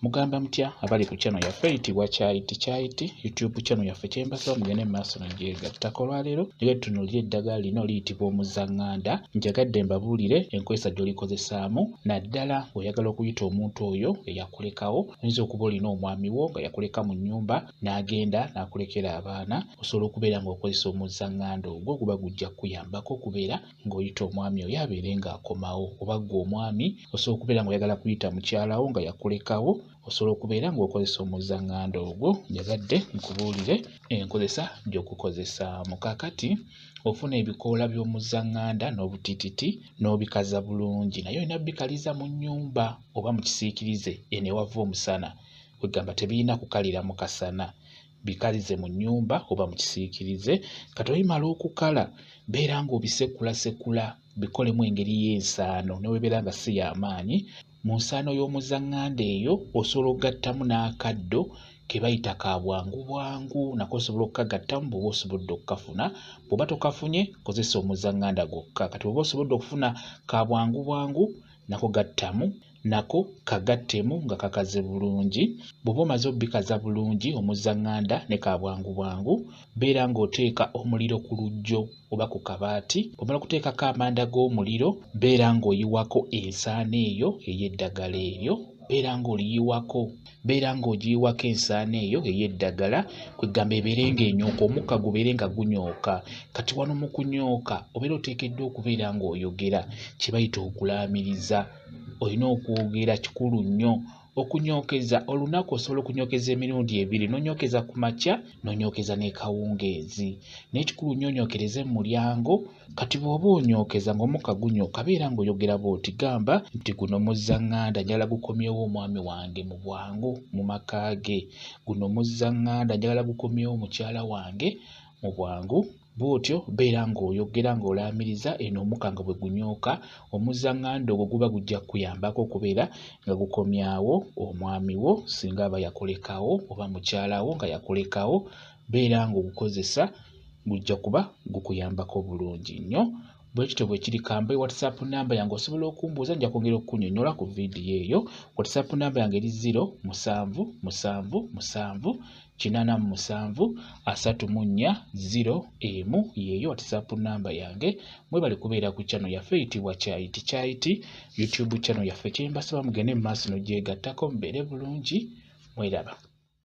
Mugamba mutya abali ku channel yaffe eyitibwa Kyayiti Kyayiti YouTube channel yaffe kyembasaba mugende mu maaso nogyegattako olwaleero njagala tutunuulire eddagala lino liyitibwa omuzaŋŋanda njagadde mbabuulire enkozesa gy'olikozesaamu naddala ng'oyagala okuyita omuntu oyo eyakulekawo oyinza okuba olina omwami wo nga yakuleka mu nnyumba n'agenda n'akulekera abaana osobola okubeera ng'okozesa omuzaŋŋanda ogwo guba gujja kukuyambako okubeera ng'oyita omwami oyo abeere ng'akomawo oba ggwe omwami osobola okubeera ng'oyagala kuyita mukyala wo nga yakulekawo osobola okubeera ng'okozesa omuzaŋŋanda ogwo njagadde nkubuulire enkozesa gy'okukozesaamu kaakati ofuna ebikoola by'omuzaŋŋanda n'obutititi n'obikaza bulungi naye olina bikaliza mu nnyumba oba mu kisiikirize eno ewava omusana kwegamba tebirina kukalira mu kasana bikalize mu nnyumba oba mu kisiikirize kati olumala okukala beera ng'obisekulasekula bikolemu engeri y'ensaano ne bw'ebeera nga si y'amaanyi mu nsaano y'omuzaŋŋanda eyo osobola okugattamu n'akaddo ke bayita ka bwangu bwangu nako osobola okukagattamu bw'oba osobodde okukafuna bw'oba tokafunye kozesa omuzaŋŋanda gwokka kati bw'oba osobodde okufuna ka bwangu bwangu nako gattamu nako kagattemu nga kakaze bulungi. Bw'oba omaze obikaza bulungi omuzzanganda ne ka bwangu bwangu, beera ng'oteeka omuliro ku luggyo oba ku kabaati. Bw'omala okuteekako amanda g'omuliro, beera ng'oyiwako ensaano eyo ey'eddagala eryo, beera ng'oliyiwako beera ng'ogiyiwako ensaano eyo ey'eddagala kwegamba ebeere ng'enyooka omukka gubeere nga gunyooka kati wano mu kunyooka obeera oteekeddwa okubeera ng'oyogera kye bayita okulaamiriza olina okwogera kikulu nnyo okunyookeza olunaku osobola okunyokeza emirundi ebiri nonyokeza ku makya nonyokeza n'ekawungeezi naye kikulu nnyo onyokereze mu mulyango kati bw'oba onyookeza ng'omukka gunyooka beera ng'oyogera bw'oti gamba nti guno muzzaŋŋanda njagala gukomyewo omwami wange mu bwangu mu maka ge guno muzzaŋŋanda njagala gukomyewo mukyala wange mu bwangu bw'otyo beera ng'oyogera ng'olaamiriza eno omukka nga bwe gunyooka omuzzaŋŋanda ogwo guba gujja kukuyambako okubeera nga gukomyawo omwami wo singa aba yakulekawo oba mukyala wo nga yakulekawo beera ng'ogukozesa gujja kuba gukuyambako bulungi nnyo bwe kityo bwe kiri kambe whatsapp namba yange osobola okumbuuza nja kwongera okukunyonyola ku vidiyo eyo whatsapp namba yange eri 0 7 7 7 87 34 0 emu yeeyo whatsapp namba yange mwebale kubeera ku channel yaffe eyitibwa kyayiti kyayiti youtube channel yaffe kyembasaba mugende mu maaso nogyegattako mubeere bulungi mweraba.